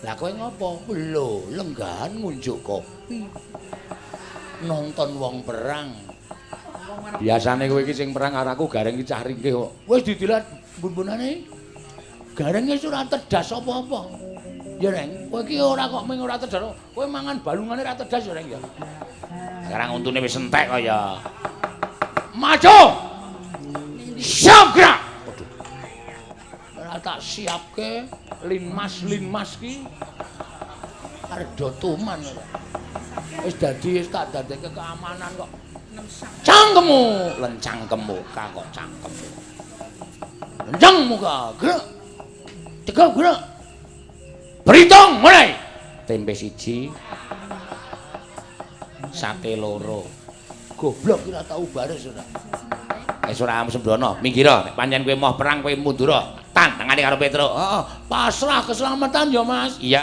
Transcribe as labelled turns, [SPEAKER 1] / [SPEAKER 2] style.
[SPEAKER 1] Lah kowe ngopo? Lho, lenggahan ngunjuk kopi. Nonton wong perang. Biasane kowe iki sing perang karo aku Gareng iki cah ringkih kok. Wis didilat bun-bunane. Gareng wis ora tedas apa-apa. Ya Reng, kowe iki ora kok mung ora tedas. Kowe mangan balungane ora tedas ya Reng ya. Sekarang untune wis entek kok ya. Maju. Siap gerak. Waduh. Ora tak siapke linmas-linmas ki. Arep do tuman ora. Wis dadi wis tak dadekke keamanan kok. Cangkemmu, lencang muka kok cangkemmu. Lencang muka, gerak. Tegap gerak. Berhitung mulai. Tempe 1. Sate 2. Goblok ora tau baris ora. Wis ora sembrono, minggir nek pancen kowe moh perang kowe mundur. Tantangane karo Petruk. Heeh, pasrah keselamatan ya, Mas. Iya.